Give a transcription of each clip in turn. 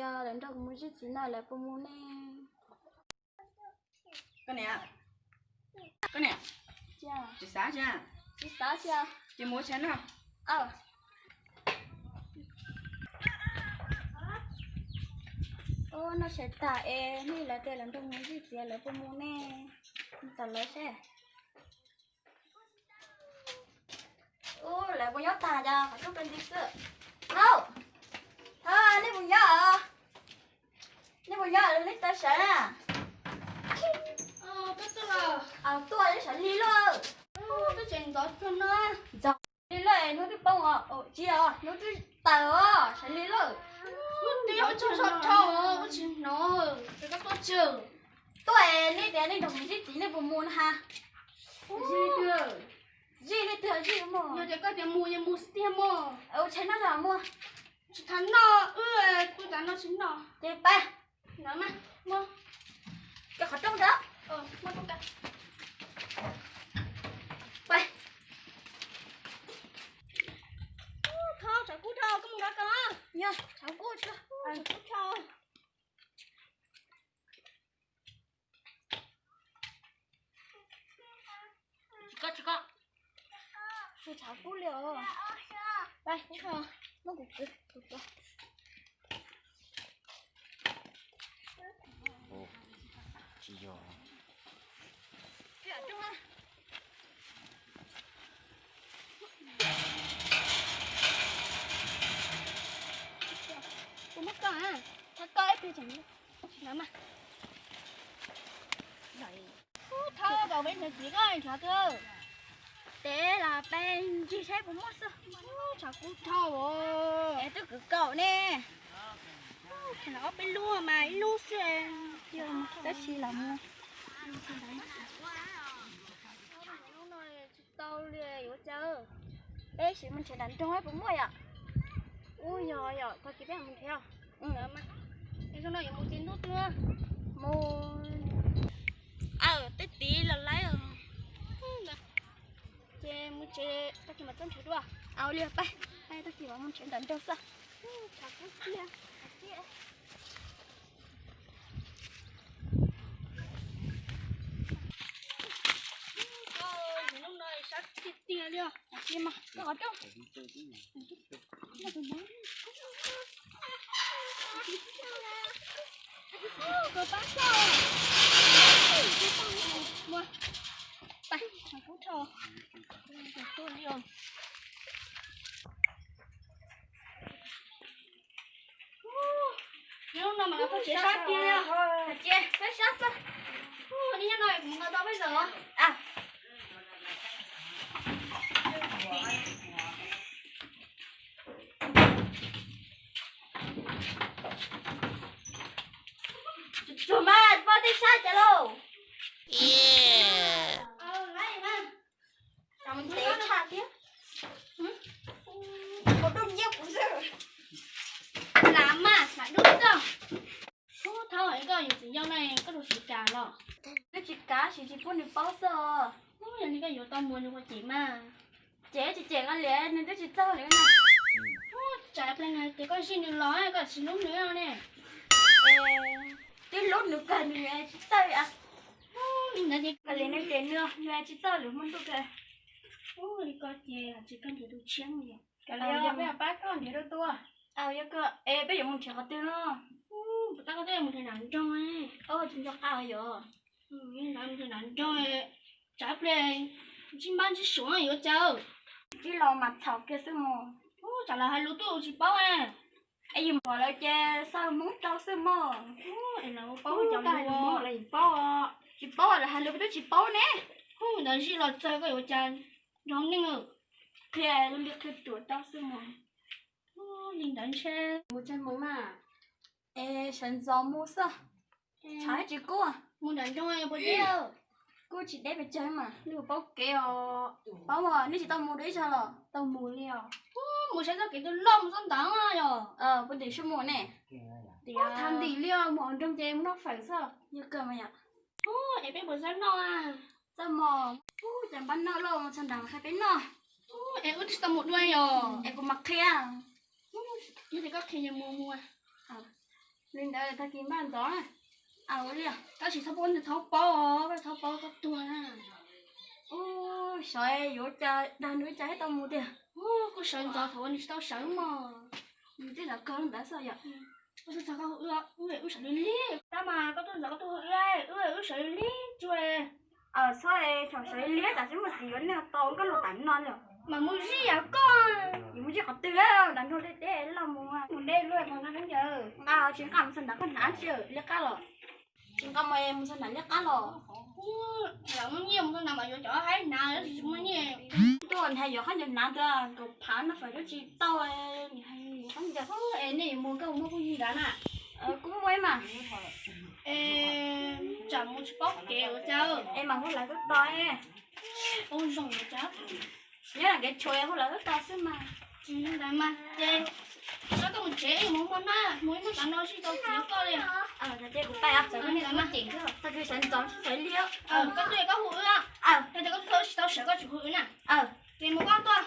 Lawv nrog kuv mus zij txiv no lawv puas mus ne? Koj niam, koj niam, tsis xav, tsis xav, ces mus ua tshais noj. Ua noj tshais tag es nej lawv tias lawv nrog mus zij txiv lawv puas mus ne? Mus tom lawv seb. Ub, lawv puas nyob tag, cas qhov rooj dua nti xwb. Thauj, thauj, nej puas nyob? Nej puas nyob, nej tau sawv na? Tuaj, sawv lig luaj. Ntxov lig luaj, hnub twb poob os, tsis os, hnub twb tawm os, sawv lig luaj. Tuaj es nej tias nej nrog mus zij txiv nej puas mus na ha? Zij leej twg, zij mus. Yog tias koj tias mus, yog mus xwb tiag mus. Ua tshais noj los mus. Tsis tau noj, wb kuj tas noj tsis noj. Ces pab. Ntawd mas, muab cov qhov rooj ntawd. Muab rooj ka. Pab. Thov tshav kub dhau, koj mus nrad ko. Yog tshav kub, tshav kub dhau. Tsis koj, tsis koj. Tus tshav kub li os. Pab, muab kuv kwv, kuv kwv. Tsis yog. Kuv muab koj, thov koj ib pliag tseem. Thov kom peb nrhiav txiv koj nrhiav twg? Peb los peb ncig saib puas muaj xwb. Tshav kub dhau os. Es twb kwv kaum ne. Ob peb lub mas ib lub xwb. Tab sis los mus. Tsis tau li yuav cas. Peb sim mus nrhiav nram nroog puas muaj yom? Ub, yog yom, tag kis peb mus nrhiav. Zoo no yuav mus txiv ntub twg? Mus, aw, tej tid los lawm. Ces mus tsev, tag kis mam txog nrhiav dua. Au li, pab, tag kis mam mus nrhiav nram nroog xwb. Hnub no sab tiag tiag li os. Tsis mas, koj qhov rooj. Koj pab xwb. Muaj. Pab, kub rho. Tuaj li os. Hnub no mas lawv tuaj tsev sab tiag li os. Ces peb sab xwb. Nej nyob no kuv mus nqa tau peb zaum. Tsuag mas poj tej sab cas lauj. Tev tshaj thiab. Ua dub nciab kuv xwb. Lam mas, lam dub xwb. Ub, thaub, koj yuav txiv yau no koj rau siv kav los? Twb tsis kav, siv tsis pub nws paub xwb os. Ub, yog li koj yuav tau mus nws ua cem mas. Cem tsis cem koj li, nws twb tsis txawj li no. Ub, tsam pliag no ces koj zij nws los koj tsis hlub nws ne. Twb hlub nws kawg nws tsis txawj. Li ntawd ces, li no ces nws, nws tsis txawj lwm hmo ntuj kawg. Ub, li ko ces tsis koj nrhiav tus tshiab mus yom. Peb pab koj nrhiav dua tuaj. Yog koj es peb yuav mus nrhiav qhov twg no? Puas tab koj twb mus nrhiav nram nroog. Tsis nco qab yom. Mus nrhiav nram nroog, tsam pliag ntsib npab ntsib suav yuav cas. Ntsib los mas txhaum kiag xwb mog. Tsam lawv hais lus twb tsis paub. Es yus pom lawv ces xav Hmoob rau xwb mog. Es lawv paub cov lus, lawv yeej paub. Tsis paub lawv hais lus twb tsis paub ne. Ntawd zij los txawg koj yuav cas nrog neej. Qhia li qhia ruam rau xwb mog. Li ntawd ntshe mus tsev mus mas. Es sawv ntxov mus xwb. Tshav tsis kub. Mus nram nroog puas deb? Kuj tsis deb pes tsawg mas. Nej paub kev os. Paub os, nej tsis tau mus dua ib zaug los? Tau mus li os. Mus saib txoj kev twg loj mus txoj ntawd yom. Puas ntim sub mus ne? Tias thav ntim li os, mus hauv nroog ces mus noj fawm xwb. Yog kawg mas yom. Es peb puas txawj noj? Txawj mog. Cas npab noj loj mus txog nram qhia peb noj. Es wb twb tsis tau mus dua yom. Es kuv mam qhia. Yog tias koj qhia ces mus mus. Li ntawd tag kis npaj ntxov na. Ua li, koj tsis txhob paub, txhob paub, koj txhob paub koj tuag na. Ub, sawv yuav cas dag nws cas thiaj tau mus tiag. Kuj sawv ntxov thaum uas nws tsis tau sawv mog. Nws twb sawv kawg ntawd xwb yom. Koj tuaj ntxov koj hu wb, wb sawv li li. Tab mas koj tuaj ntxov koj tuaj hu wb, wb wb sawv li li tsuag. Txhob thaum sawv li li tsam tsis muaj txiv yuav nej tau koj los tam no lawm. Mas mus zij yam koj. Yus mus zij qhov twg, dag nug deb deb loj mus. Mus deb luaj no na yawg. Nqa tsis nqa mus txog nram koj hnav tsi liab qab los. Tsis nqa mus mus txog nram liab qab los. Lawv muaj nyiaj mus txog nram mas yuav cov haib hnav, tsis muaj nyiaj. Tuaj hnav yuav khaub ncaws hnav ntawd nkaus phav no fawm twb tsis tau, nws hais yuav khaub ncaws. Es nej yuav mus koj muaj phooj ywg nrad na? Kuj muaj ib mas. Es tsam mus tsis paub kev ua cas. Es mam hu lawv tuaj tos. Ua zoo ua cas. Nyob lam kev tshuav hu lawv tuaj tos xwb mas. Ntawd mas ces koj mus tsev, mus muaj noj, mus ib hnub tom no sib tau txiv koj li. Ces kuv pais, tag kis sawv ntxov sawv liab. Koj tuaj koj hu wb, tag kis koj tuaj tsis tau sawv koj tsis hu wb na. Ces mus koj tuaj.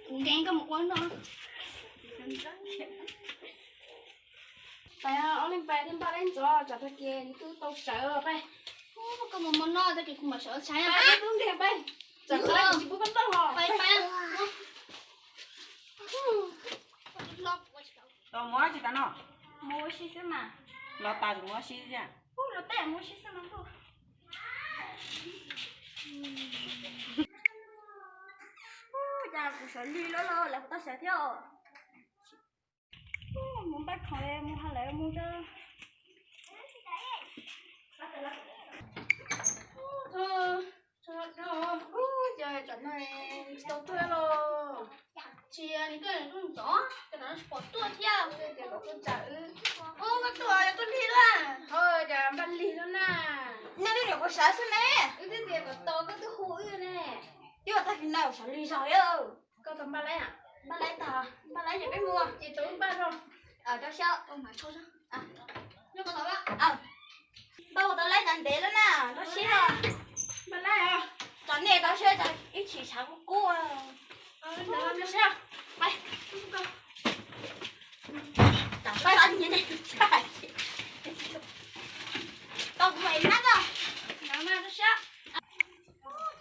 Kuv nkees koj mus ua no. Pais, ob leeg pais thiaj npaj laib ntxov tsam tag kis nws twb tau sawv pais. Koj mus ua no tag kis kuv mam sawv tshais. Pais, tub ntiag pais, tsam tsis pub koj noj os. Pais, pais. Los mus ua si tas no. Mus ua si xwb mas. Los tas mus ua si thiab. Ub, los tej mus ua si xwb mas. Ub, cas kuv sawv lig loj loj lawv kuv tau sawv thiab os. Mus npaj khoom mus ha lawv mus tso. Ub, cas tsam no tsis tau tuaj los. Tsis, nws tuaj nws tuaj ntxov, cas no tsis pom tuaj thiab. Ub, koj tuaj yog tuaj lig luaj. Ho, cas npaj lig luaj na. Nej twb niam kuv sawv xwb ne. Wb twb tias kom tos koj twb hu wb ne. Twb tag kis no sawv lig zog. Koj tau npaj laib, npaj laib tag, npaj laib ces peb mus. Ces tau npaj rau. Rau siab. Npaj ua tau laib tas ntev lawm na, rau siab. Npaj laib, tsam nej rau siab tsam ib chim tshav kub kub. Rau siab. Tau kuv mam nab tau.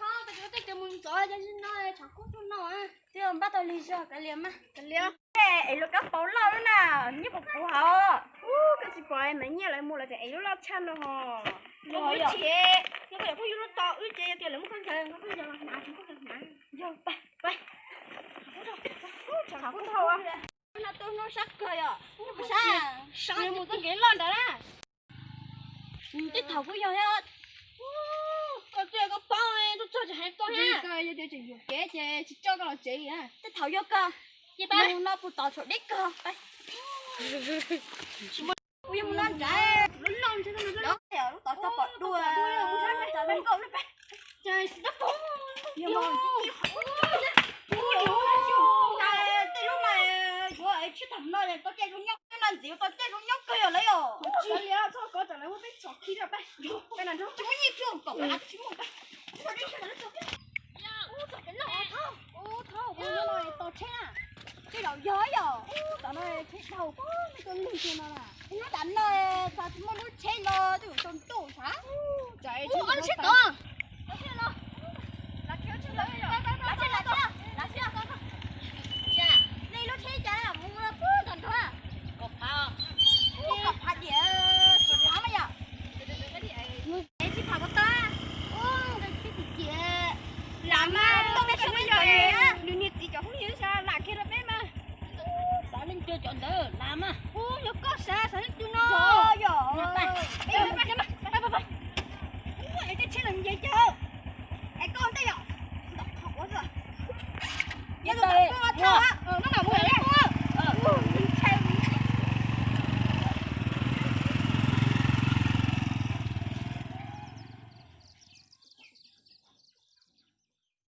Tau cov tej cov mus ntxov cov zim no tshav kub tuaj no. Twb npaj tau lig zog, kav liam mas, kav liam. Es luag kab paus loj lawm na, nyob puv puv hauv. Ub, koj tsis pom mas nyiaj lawv mus lawv tias es lub loj tshaj no hos. Yog wb tsis, yog koj yog phooj ywg lub tos wb ces yog tias lawv muab khaub ncaws, khaub ncaws los hnav, khaub ncaws hnav. Yog, pais, pais. Tshav kub dhau. No tuaj no sab kawg yom. Sab, sab mus txoj kev loj ntawd na. Tej thaum kuj yog thiab. Koj twb koj paub, tuaj txog tseem hais koj thiab. Yog tias tseem yuam kev ces tsis coj koj los tsev li. Tej thaum yog koj. Mus no puag tom saum deb kawg. Kuv yuav mus no nrad. Lub tod tau pom dua. Yog, tej lub mas yuav tsis tham no tau caij zoo nyob, no ntxiv tau caij zoo nyob kawg yom lawv yom. Tsis muaj nyiaj cuaj kaum tsis muaj. Tos tsheb na. Tej zaum yog yom, ub, tom no tsheb dhau, nej tuaj lug kiag no na. Ub, tam no tsis muaj lub tsheb los twb yuav tau ntuj sav. Ub, tsheb tod.